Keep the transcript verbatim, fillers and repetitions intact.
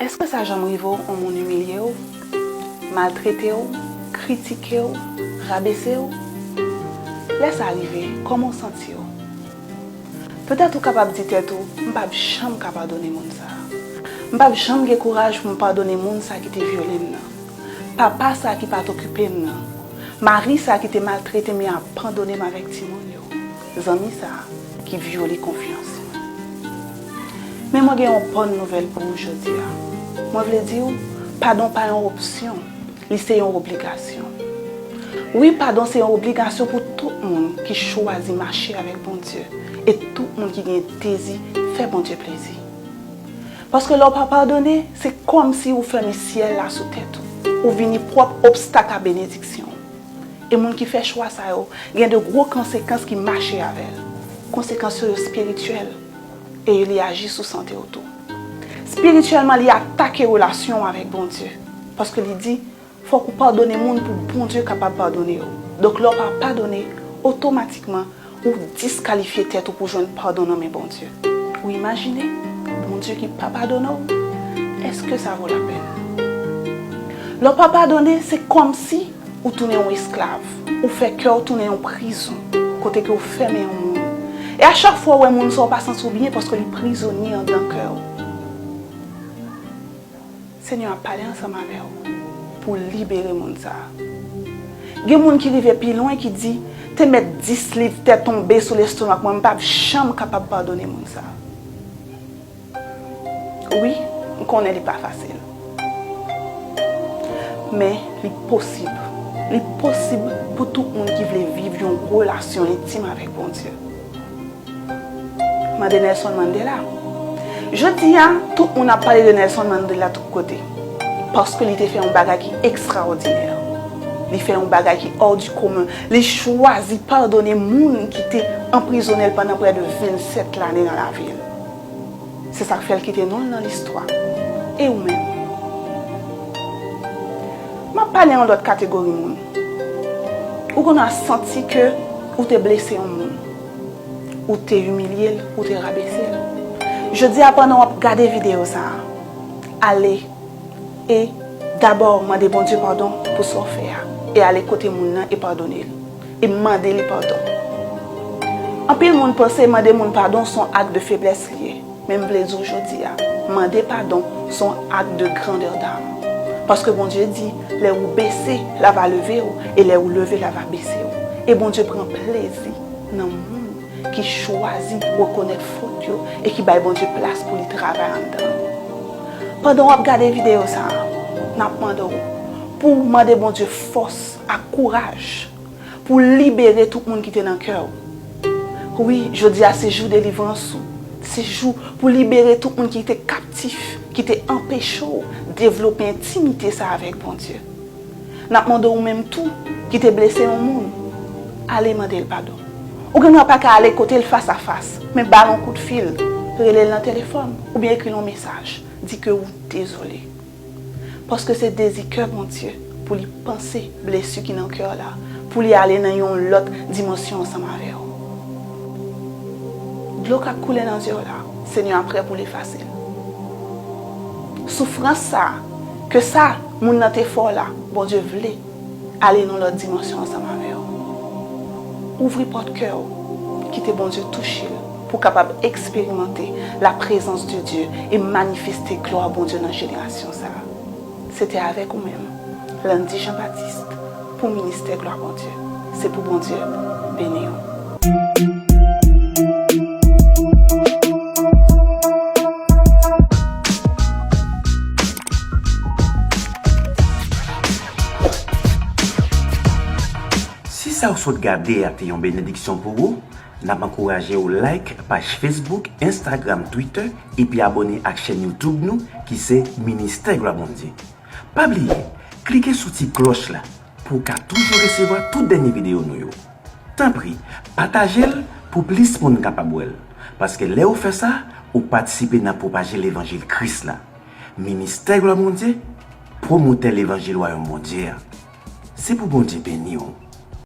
Èske sa janm rive w yon moun imilye w, maltrete w, kritike w, rabese w? Lè sa rive, kòman w santi w? Petèt ou kapab di tèt ou, "M p ap janm ka padone moun sa a. M p ap janm gen kouraj pou m padone moun sa ki te vyole m nan. Papa sa ki pa t okipe m nan. Mari sa ki te maltrete m e abandone m avèk timoun yo. Zanmi sa ki vyole konfyans mwen." Men mwen gen yon bòn nouvèl pou ou jodi a. Mwen vle di w, padon pa yon opsyon, li se yon obligasyon. Wi, padon se yon obligasyon pou tout moun ki chwazi mache avèk Bondye e tout moun ki gen dezi fè Bondye plezi. Paske lè w pa padone, se kòmsi ou fèmen syèl la sou tèt ou. Ou vini pwòp obstak a benediksyon w. E moun ki fè chwa sa yo gen de gwo konsekans ki mache avè l. Konsekans yo, yo espirityèl e li aji sou sante w tou. Espirityèlman, li atake relasyon w avèk Bondye. Paske li di, fòk ou padone moun pou Bondye kapab padone w. Donk, lè w pa padone, otomatikman, ou diskalifye tèt ou pou jwenn padon nan men Bondye. Ou imajine, Bondye ki pa padone w, èske sa vo lapèn? Lè w pa padone, se kòmsi ou tounen yon esklav, ou fè kè w tounen yon prizon, kote ke w fèmen yon moun. E a chak fwa w wè moun sa, w pa santi w byen paske li prizonye anndan kè w. Senyè a pale ansanm avè w pou libere moun sa a. Gen moun ki rive pi lwen ki di, "Te mèt dis liv tè tonbe sou lestomak mwen, m p ap janm kapab padone moun sa a." Wi, m konnen li pa fasil. Men li posib. Li posib pou tout moun ki vle viv yon relasyon entim avèk Bondye. Mande Nelson Mandela. Jodi a, tout moun ap pale de Nelson Mandela tout kote. Paske li te fè yon bagay ki ekstraòdinè. Li fè yon bagay ki hors du commun. Li chwazi padone moun ki te anprizone l pandan prè de vennsèt lane nan lavi l. Se sa k fè l kite non l nan listwa. E ou menm? M ap pale yon lòt kategori moun. Ou konn ap santi ke ou te blese yon moun. Ou te imilye l, ou te rabese l. Jodi a, pandan w ap gade videyo sa a, ale e dabò mande Bondye padon pou sa w fè a. E ale kote moun nan e padone l. E mande li padon. Anpil moun panse mande moun padon se yon ak de feblès li ye. Men m vle di w jodi a, mande padon se yon ak de grandè dam. Paske Bondye di, lè ou bese, l ava leve w, e lè ou leve, l ava bese w. E Bondye pran plezi nan moun ki chwazi rekonèt fòt yo e ki bay Bondye plas pou li travay anndan yo. Pandan w ap gade videyo sa a, n ap mande w pou w mande Bondye fòs ak kouraj pou libere tout moun ki te nan kè w. Wi, jodi a se jou delivrans ou. Se jou pou libere tout moun ki te kaptif, ki te anpeche w devlope entimite sa avèk Bondye. N ap mande w menm tou ki te blese yon moun, ale mande l padon. Ou gendwa pa ka ale kote l fas a fas, men ba l yon kout fil, rele l nan telefòn, oubyen ekri l yon mesaj, di ke ou dezole. Paske se dezi kè Bondye pou li panse blesi ki nan kè w la, pou li ale nan yon lòt dimansyon ansanm avè w. Dlo k ap koule nan zye w la, Senyè a prè pou l efase l. Soufrans sa a, ke sa moun nan te fè w la, Bondye vle ale nan lòt dimansyon ansanm avè w. Ouvri pòt kè w, kite Bondye touche l pou w kapab eksperimante la prezans de Dye e manifeste glwa Bondye nan jenerasyon sa a. Se te avèk ou menm, Landy Jean Baptiste, pou Ministè Glwa Bondye. Se pou Bondye beni w. Si sa w sot gade a te yon benediksyon pou ou, n ap ankouraje w like paj Facebook, Instagram, Twitter, epi abòne ak chèn YouTube nou ki se Ministè Glwa Bondye. Pa bliye, klike sou ti klòch la pou w ka toujou resevwa tout dènye videyo nou yo. Tanpri, pataje l pou plis moun kapab wè l, paske lè ou fè sa, ou patisipe nan pwopaje levanjil Kris la. Ministè Glwa Bondye, pwomotè levanjil Wayòm Bondye a. Se pou Bondye beni w.